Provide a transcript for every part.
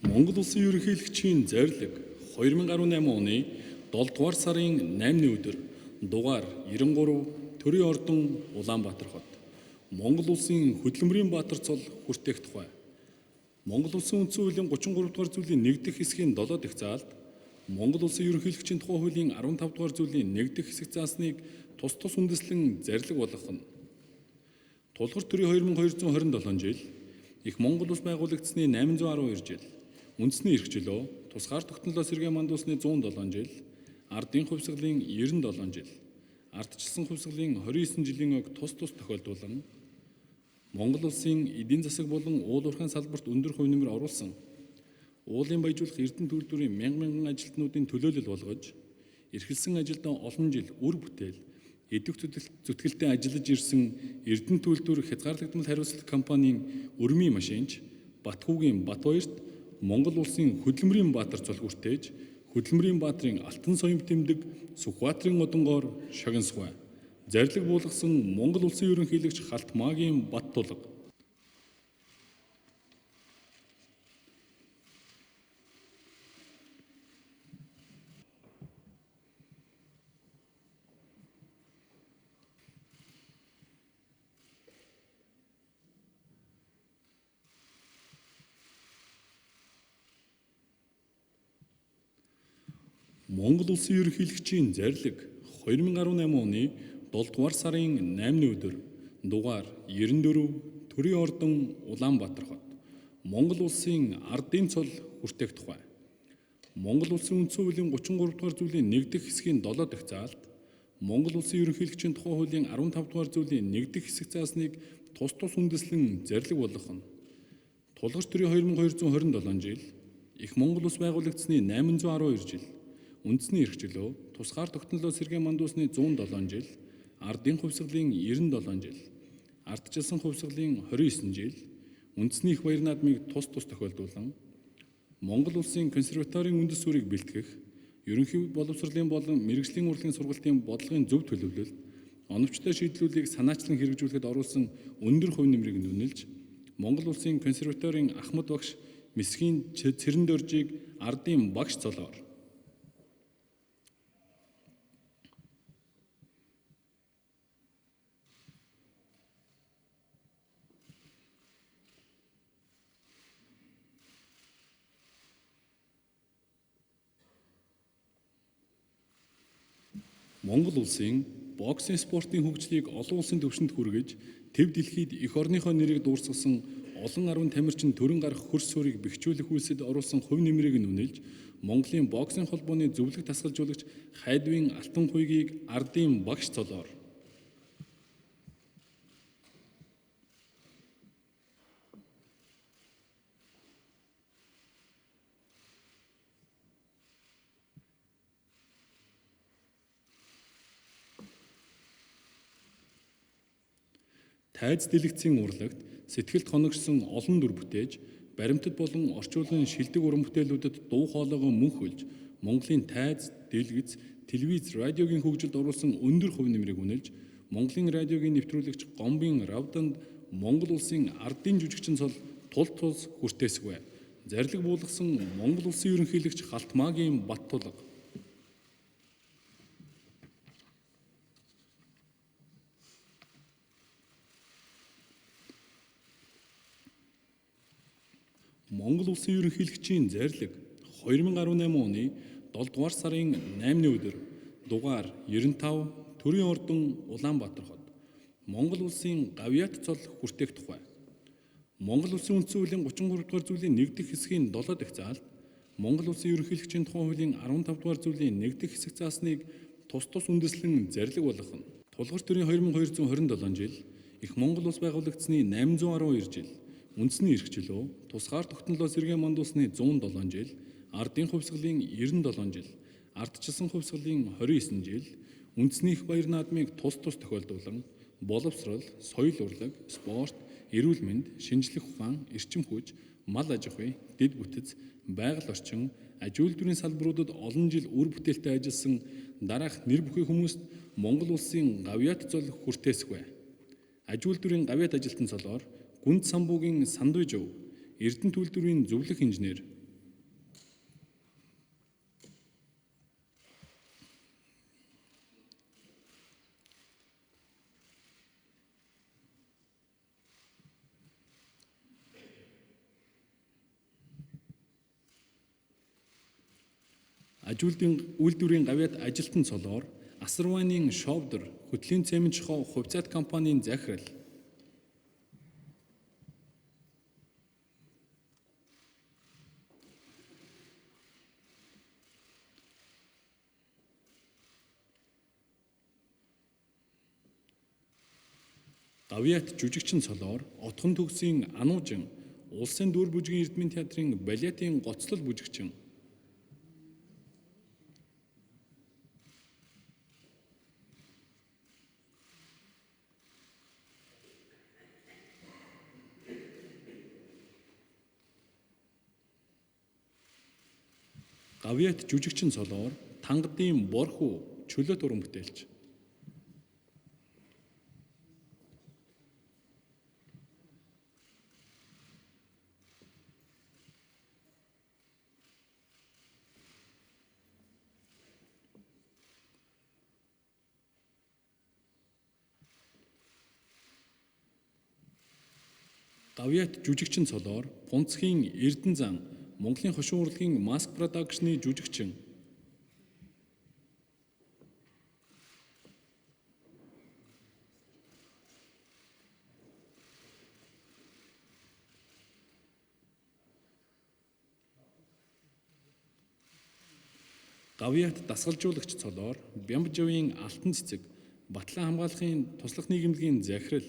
Монгол Улсын ерөнхийлөгчийн зорилго 2018 оны 7 дугаар сарын 8-ны өдөр дугаар 93 төрийн ордон Улаанбаатар хот. Монгол Улсын хөдөлмөрийн баатар цол хүртээх тухай. Монгол Улсын үндсэн хуулийн 33 дугаар зүйлийн 1 дэх хэсгийн 7 дэх заалд Монгол Улсын ерөнхийлөгчийн тухай хуулийн 15 дугаар зүйлийн 1 дэх хэсэг заасныг тус тус үндэслэн зарлиг болгох нь. Тулгар төрийн 2227 жил их Монгол улс байгуулагдсаны 812 жил, үндэсний эрх чөлөө, тусгаар тогтнолоо сэргээн мандуулсны 107 жил, ардын хувьсгалын 97 жил, ардчилсан хувьсгалын 29 жилийн ог тус тус тохиолдуулан Монгол улсын эдийн засаг болон уул уурхайн салбарт өндөр хувь нэмэр оруулсан уулын баяжуулах Эрдэнэ төлөвлөрийн мянга мянган ажилтнуудын төлөөлөл болгож эрхэлсэн ажилдаа олон жил үр бүтээл идэвх зүтгэлтэй ажиллаж ирсэн Эрдэнэ төлөвлөр хязгаарлагдмал хариуцлага компанийн өрмийн машинч Батхүүгийн Батбаярт Монгол улсын хөдөлмөрийн баатар цол хүртээж хөдөлмөрийн баатрын алтан соём тэмдэг Сүхбаатарын одонгоор шагнасгүй. Зарлиг буулгасан Монгол улсын ерөнхийлөгч Халтмаагийн Баттулга. Монгол улсын ерөнхийлөгчийн зорилго 2018 оны 7 дугаар сарын 8-ны өдөр дугаар 94 төрийн ордон Улаанбаатар хот. Монгол улсын ардын цол хүртээх тухай. Монгол улсын үндсэн хуулийн 33 дугаар зүйлийн 1 дэх хэсгийн 7 дэх заалд Монгол улсын ерөнхийлөгчийн тухай хуулийн 15 дугаар зүйлийн 1 дэх хэсэг заасныг тус тус үндэслэн зарлиг болгох нь. Тулгарч төрийн 2227 жил их Монгол улс байгуулагдсаны 812 жил, үндэсний эрх чөлөө, тусгаар тогтнолоо сэргээн мандуулсны 107 жил, ардын хувьсгалын 97 жил, ардчилсан хувьсгалын 29 жил, үндэсний их баяр наадмыг тус тус тохиолдуулан Монгол улсын консерваторийн үндэс суурийг бэлтгэх, ерөнхий боловсролын болон мэргэжлийн урлагийн сургалтын бодлогын зөв төлөвлөлт, оновчтой шийдлүүдийг санаачлан хэрэгжүүлэхэд оруулсан өндөр хувь нэмрийг нүнэлж Монгол улсын консерваторийн Ахмад багш Месхийн Цэрэндоржийг ардын багш цолоор Монгол улсын боксын спортын хөгжлийг олон улсын түвшинд хүргэж, төв дэлхийд эх орныхоо нэрийг дуурсгасан олон арван тамирчин төрөн гарах хөрс суурийг бэхжүүлэх үйлсэд оруулсан хувь нэмрийг нь үнэлж, Монголын боксын холбооны зөвлөх дасгалжуулагч Хайдвын Алтанхуйгийг ардын багш цолоор Тайз дэлгэцийн урлагт сэтгэлд хоногшсон олон дүр бүтээж, баримтат болон орчуулгын шилдэг уран бүтээлүүдэд дуу хоолойгоо мөнх хөлж, Монголын тайз, дэлгэц, телевиз, радиогийн хөгжилд оруулсан өндөр хувь нэмрийг үнэлж, Монголын радиогийн нэвтрүүлэгч Гомбын Равданд Монгол улсын ардын жүжигчин цол тул тулс хүртээсгүй. Зарлиг буулгасан Монгол улсын ерөнхийлөгч Халтмаагийн Баттулга. Монгол улсын ерөнхийлөгчийн зорилго 2018 оны 7 дугаар сарын 8-ны өдөр дугаар 95 төрийн ордон Улаанбаатар хот. Монгол улсын гавьяат цол хүртээх тухай. Монгол улсын үндсэн хуулийн 33 дугаар зүйлийн 1 дэх хэсгийн 7 дэх заалд Монгол улсын ерөнхийлөгчийн тухай хуулийн 15 дугаар зүйлийн 1 дэх хэсэг заасныг тус тус үндэслэн зарлиг болгох нь. Тулгар төрийн 2227 жил их Монгол улс байгуулагдсаны 812 жил, үндэсний эрх чөлөө, тусгаар тогтнолоо сэргээн мандуулсны 107 жил, ардын хувьсгалын 97 жил, ардчилсан хувьсгалын 29 жил, үндэсний их баяр наадмыг тус тус тохиолдуулан боловсрол, соёл урлаг, спорт, эрүүл мэнд, шинжлэх ухаан, эрчим хүч, мал аж ахуй, дэд бүтэц, байгаль орчин, аж үйлдвэрийн салбаруудад олон жил үр бүтээлтэй ажилласан дараах нэр бүхий хүмүүст Монгол улсын гавьяат цол хүртээсгүй. Аж үйлдвэрийн гавьяат ажилтан цолоор Гүнд самбуугийн Сандуйжов, Эрдэнэ төлөвлөрийн зөвлөх инженер. Аж үйлдвэрийн гавьяат ажилтан цолоор Асарваанийн Шовдор хөтлийн цемент шохоо хувьцаат компанийн захирал. Гавьяат жүжигчин цолоор Отгон төгсийн Ануужин Улсын дүр бүжгийн Эрдмийн театрын балетын гоцлол бүжигчин. Гавьяат жүжигчин цолоор Тангадын Борхуу чөлөөт уран бүтээлч. Гавьяат жүжигчин цолоор Пунцхийн Эрдэнэзан Монголын хошин урлагийн Маск продакшны жүжигчин. Гавьяат дасгалжуулагч цолоор Бямбжавын Алтан цэцэг Батлан хамгаалахын туслах нийгэмлэгийн захирал.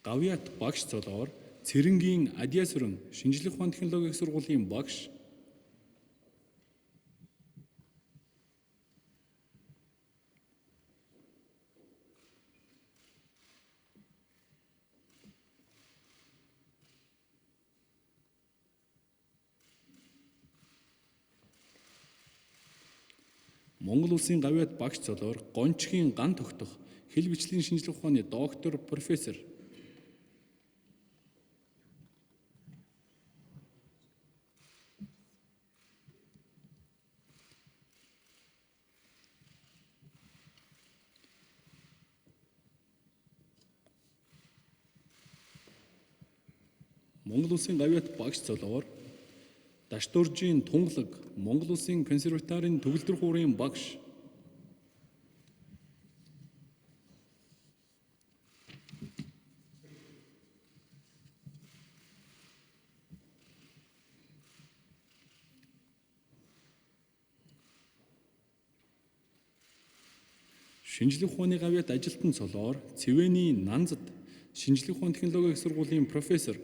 Гавьяат багш цолоор Цэрэнгийн Адьяасүрэн шинжлэх ухааны технологийн их сургуулийн багш. Монгол улсын гавьяат багш цолоор Гончгийн ган тогтох хэл бичлийн шинжлэх ухааны доктор, профессор. Монгол улсын гавьяат багш цолоор Дашдуржийн Тунгалаг Монгол улсын консерваторийн төгөлдөр хуурын багш. Шинжлэх ухааны гавьяат ажилтан цолоор Цэвэний Нанзад шинжлэх ухааны технологийн их сургуулийн профессор.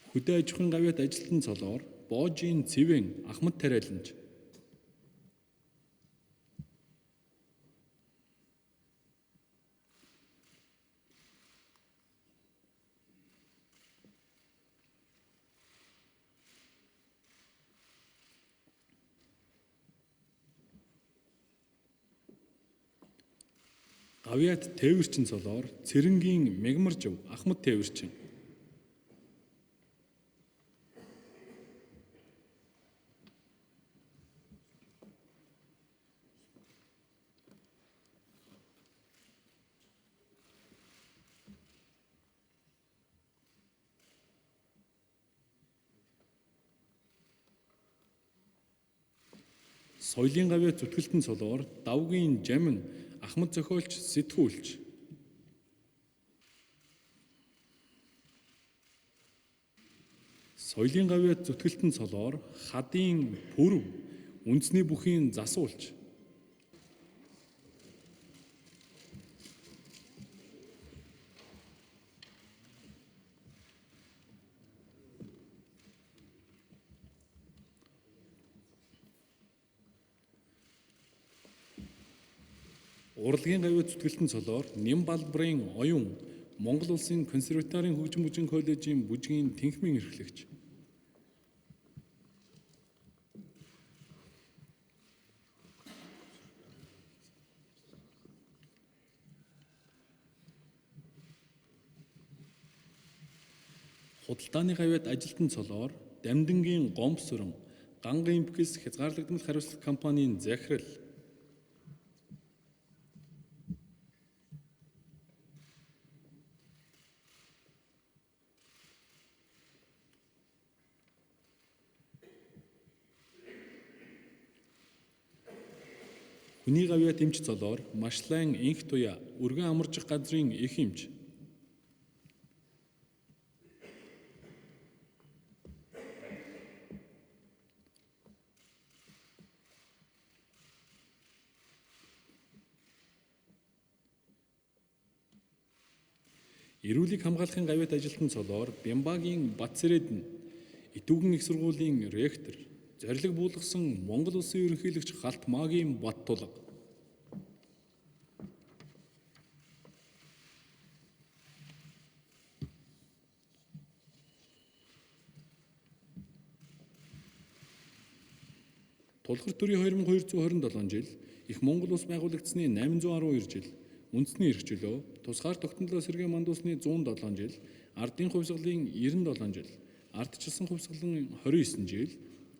Хөдөө аж ахуйн гавьяат ажилтан цолоор Боожийн Цэвэн Ахмад тариаланж. Гавьяат тээвэрчин цолоор Цэрэнгийн Мягмаржив Ахмад тээвэрчин. Соёлын гавьяат зүтгэлтэн цолоор Давгийн Жамин Ахмад зохиолч сэтгүүлч. Соёлын гавьяат зүтгэлтэн цолоор Хадын Пүрв үндэсний бүхийн засуулч. Урлагийн гавьяат зүтгэлтэн цолоор Нямбалбрын Оюун Монгол улсын консерваторийн хөгжим бүжгийн коллежийн бүжгийн тэнхмийн эрхлэгч. Худалдааны гавьяат ажилтан цолоор Дамдингийн Гомбсүрэн Ганга Импкс хязгаарлагдмал хариуцлага компанийн захирал. Хүний гавьяат эмч цолоор Машлайн Инх Туяа өргөн амаржих газрын эх эмч. Эрүүлийг хамгаалахын гавьяат ажилтан цолоор Бямбагийн Батцэрэдэн Итүүгэн их сургуулийн ректор, зорилго буулгасан Монгол улсын ерөнхийлөгч Халтмаагийн Баттулга. Тулгар төрийн 2227 жил, Их Монгол улс байгуулагдсаны 812 жил, үндэсний эрх чөлөө, тусгаар тогтнолоо сэргээн мандуулсны 107 жил, ардын хувьсгалын 97 жил, ардчилсан хувьсгалын 29 жил,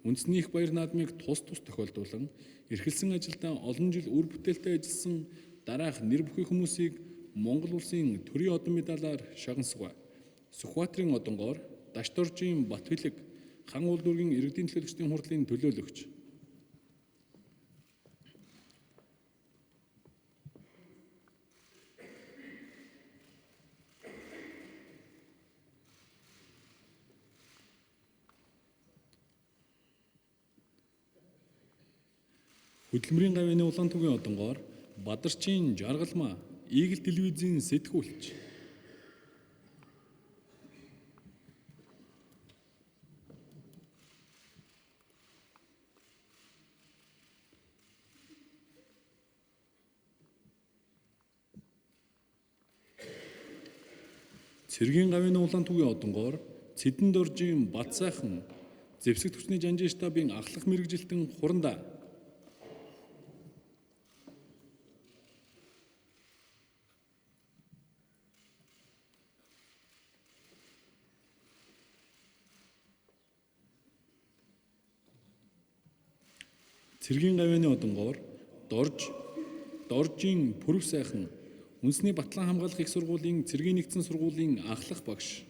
үндэсний их баяр наадмыг тус тус тохиолдуулан эрхэлсэн ажилдаа олон жил үр бүтээлтэй ажилласан дараах нэр бүхий хүмүүсийг Монгол улсын төрийн одон медалаар шагнасгав. Сүхбаатарын одонгоор Дашдоржийн Батбилэг хан улдүргийн иргэдийн төлөөлөгчдийн хурлын төлөөлөгч. Хөдөлмөрийн гавьяаны Улаантүгийн одонгоор Бадарчийн Жаргалмаа Игэл телевизийн сэтгүүлч. Цэргийн гавьяаны Улаантүгийн одонгоор Цэдэндоржийн Батсайхан зэвсэг түвшний жанжин штабын ахлах мэргэжилтэн Хурандаа. Цэргийн гавьяаны одонгоор Доржийн Пүрэв сайхан үндэсний батлан хамгаалах их сургуулийн цэргийн нэгдсэн сургуулийн ахлах багш.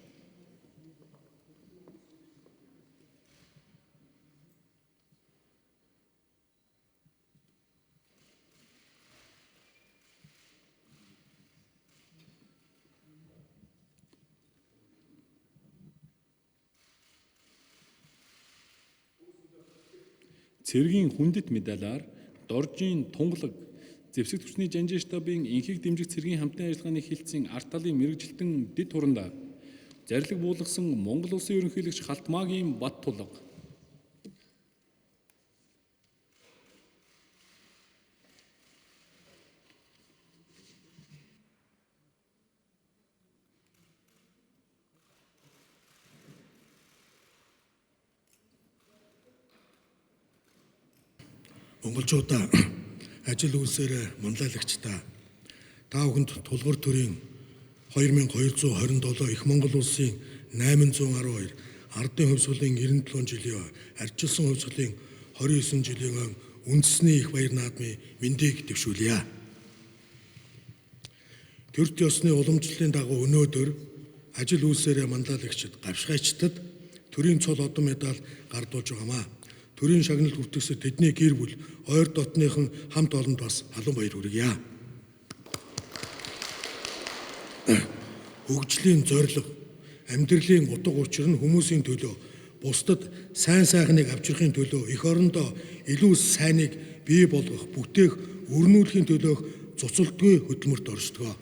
Цэргийн хүндэт медалаар Доржийн Тунгалаг зэвсэг түвшний жанжин штабын энхийг дэмжих цэргийн хамтын ажиллагааны хэлтсийн ард талын мэргэжилтэн дэд хурандаа зорилго буулгасан Монгол улсын ерөнхийлөгч Халтмаагийн Баттулга. Монголчуудаа ажил үйлсээрээ манлайлагчдаа та бүхэнд тулгуур төрийн 2227 их Монгол улсын 812 ардын хувьсгалын 97 жилийн ардчилсан хувьсгалын 29 жилийн өн үндэсний их баяр наадмын мэндийг дэвшүүлье. Төрт ёсны уламжлалын дагуу өнөөдөр ажил үйлсээрээ манлайлагчид гавшгайчдад төрийн цол одон медаль гардуулж байгаамаа. Төрийн шагналд хүртэгсэд тэдний гэр бүл, ойр дотныхон хамт олонд бас халуун баяр хүргье. Хөгжлийн зорилго, амьдралын утга учир нь хүмүүсийн төлөө, бусдад сайн сайхныг авчрахын төлөө, эх орондоо илүү сайныг бий болгох, бүтээх, өрнүүлэхийн төлөөх цуцалдгүй хөдөлмөрт оршдог.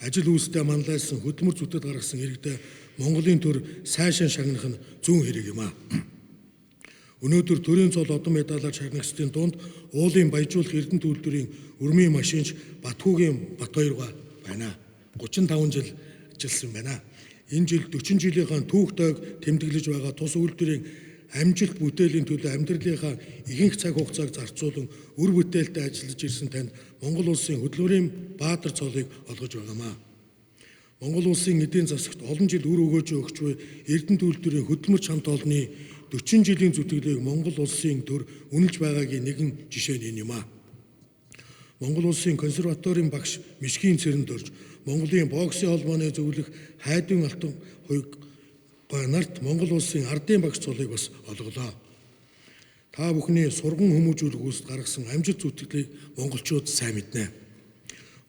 Ажил үйлсдээ манлайлсан, хөдөлмөр зүтгэл гаргасан иргэдээ Монголын төр сайшаа шагнах нь зүүн хэрэг юм аа. Өнөөдөр төрийн цол одон медалаар шагнагчдын дунд уулын баяжуулах Эрдэнэ үйлдвэрийн өрмийн машинч Батхүүгийн Батбаярга байна. 35 жил ажилласан байна. Энэ жил 40 жилийнхаа түүх тойг тэмдэглэж байгаа тус үйлдвэрийн амжилт бүтээлийн төлөө амьдралынхаа ихэнх цаг хугацааг зарцуулан үр бүтээлтэй ажиллаж ирсэн танд Монгол улсын хөдөлмөрийн баатар цолыг олгож байгаамаа. Монгол улсын эдийн засагт олон жил үр өгөөж өгч буй Эрдэнэт үйлдвэрийн хөдөлмөрч хамт олонны 40 жилийн зүтгэлийг Монгол улсын төр үнэлж байгаагийн нэгэн жишээ нь энэ юм аа. Монгол улсын консерваторийн багш Мишгийн Цэрэндөрж, Монголын боксын холбооны зөвлөх Хайдын Алтан хуйг гой нарт Монгол улсын ардын багш цолыг бас олголоо. Та бүхний сурган хүмүүжүүлэх үйлсэд гаргасан амжилт зүтгэлийг монголчууд сайн мэднэ.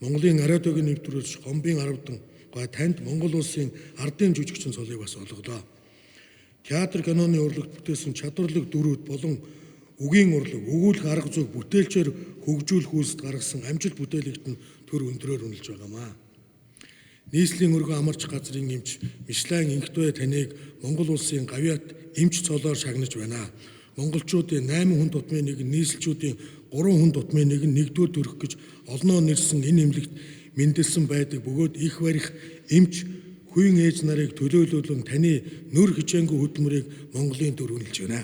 Монголын ариутгийн нэвтрүүлэгч Гомбын Аравдан гой танд Монгол улсын ардын жүжигчин цолыг бас олголоо. Театр киноны урлагт бүтээсэн чадварлаг дүрүүд болон үгийн урлаг, өгүүлэх арга зүйг бүтээлчээр хөгжүүлэх үйлсэд гаргасан амжилт бүтээлэгт нь төр өндрөөр үнэлж байгаамаа. Нийслэлийн өргөн амарч газрын эмч Мишлан Инхтвэ таныг Монгол улсын гавьяат эмч цолоор шагнаж байна. Монголчуудын 8 хүн тутмын нэг нь, нийслэлчүүдийн 3 хүн тутмын нэг нь нэгдүгээр төрөх гэж олноо нэрсэн энэ эмнэлэгт мэндэлсэн байдаг бөгөөд их барих эмч хувийн ээж нарыг төлөөлүүлэн таны нөр хичээнгүй хөдөлмөрийг Монголын төр үнэлж байна.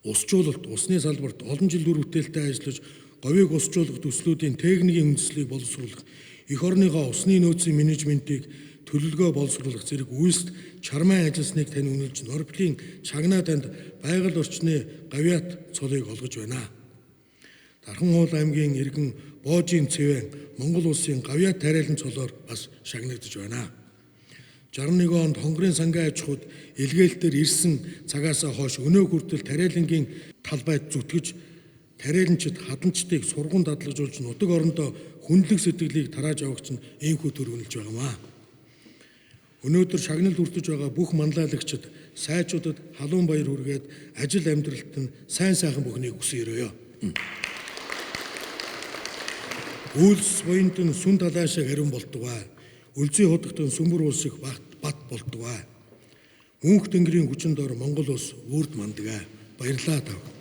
Усжуулалт, усны салбарт олон жил үр бүтээлтэй ажиллаж говийг усжуулах төслүүдийн техникийн үндэслэлийг боловсруулах, эх орныхоо усны нөөцийн менежментийг төлөвлөгөө боловсруулах зэрэг үйлсэд чармайн ажилласныг тань үнэлж Норблийн чагнаа танд байгаль орчны гавьяат цолыг олгож байна. Дархан уул аймгийн иргэн Боожийн Цэвэн Монгол улсын гавьяат тариалан цолоор бас шагнагдаж байна. 61 онд Хонгорын сангийн аж ахуйд илгээлтээр ирсэн цагаасаа хойш өнөө хүртэл тариалангийн талбайд зүтгэж тариаланчид хаданчдыг сурган дадлажуулж нутаг орондоо хүндлэг сэтгэлийг тарааж авахч нь ийнхүү төр үнэлж байгаамаа. Өнөөдөр шагнал хүртэж байгаа бүх манлайлагчид сайчуудад халуун баяр хүргээд ажил амьдралд нь сайн сайхан бүхнийг хүсэн өрөөё. Үйлс буянт нь сүн талаа шиг ариун болдгоо. Үлзий худагт нь сүмбэр улс их бат болдгоо. Мөнх тэнгэрийн хүчин дор Монгол улс үрд мандгаа. Баярлалаа тав.